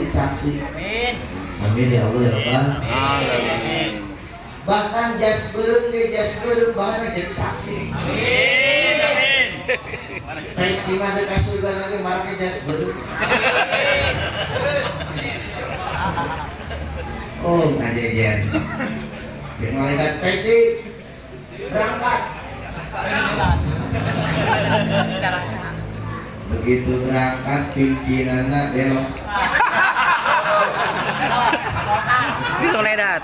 saksi. Amin. Amin ya Allah ya Rabbal. Alamin. Bahkan jas beureum ge, jas beureum bahkan jadi saksi. Amin. Amin. Peci mah ka surga nanti marake jas beureum. Oh, ngajejen. Si malaikat peci berangkat. Begitu berangkat pimpinannya belok. Di Soledad.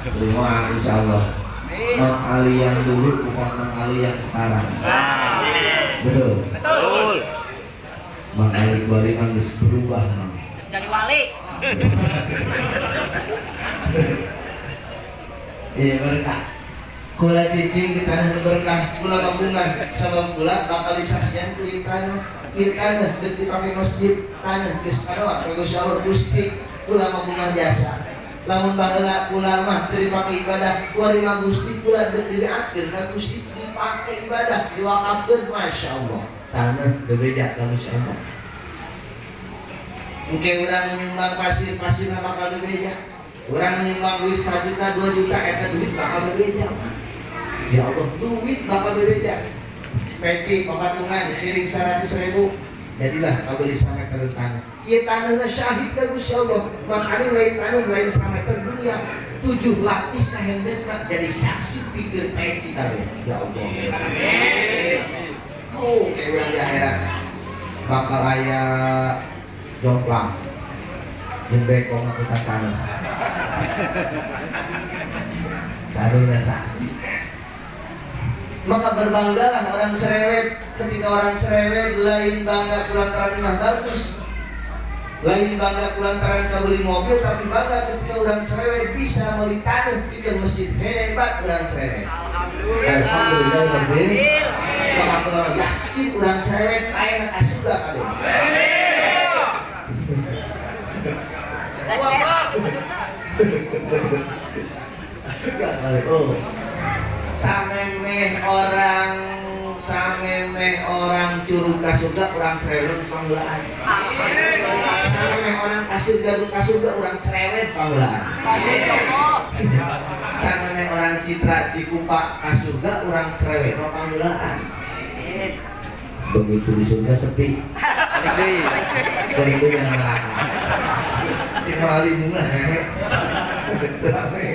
Terima insya Allah. Mang Ali yang dulu bukan Mang Ali yang sekarang. Betul. Betul. Mang Ali Kuari mang geus berubah mang. Terus jadi wali. Iya berkah. Kula cicing di tanah nu berkah, kula mabungan sabab kula bakal disaksian ku ieu tanah. Ieu tanah deuk dipake masjid, tanah geus kadoa ka Gusti Allah Gusti kula mabungan jasa. Lamun baheula kula mah teu dipake ibadah, kuari mah Gusti kula deuk dibeatkeun ka Gusti dipake ibadah, diwakafkeun masyaallah. Tanah bebeja ka Gusti Allah. Engke urang menyumbang pasir, pasirna bakal bebeja. Orang menyumbang duit 1 juta, 2 juta, eta duit bakal bebeja mah. Ya Allah, duit bakal bebeja. Peci papatungan siring 100.000, jadilah kabeli sameter tanah. Ieu tanahna syahid ka Gusti Allah. Makanya lain tanah lain sameter dunia. 7 lapis kahendepna jadi saksi pikir peci kabeh. Ya Allah. Oh, kayak urang di akhirat bakal aya jomplang jeung beko ngakutan tanah. Tanahna saksi. Maka berbanggalah orang cerewet. Ketika orang cerewet lain bangga kulantaran imah bagus, lain bangga kulantaran kabeli mobil, tapi bangga ketika orang cerewet bisa beli tanah bikin masjid. Hebat orang cerewet. Alhamdulillah rabbil. Maka aku yakin orang cerewet aya ka surga kabeh. Surga kali. Oh. Samemeh orang curug ka surga, orang cerewet panggulaan. Samemeh orang pasir gadung ka surga, orang cerewet panggulaan. Samemeh orang Citra Cikupa ka surga, orang cerewet panggulaan. Begitu di surga sepi. Balik deui. Balik deui kana neraka. Cik melalui bunga rame. Rame.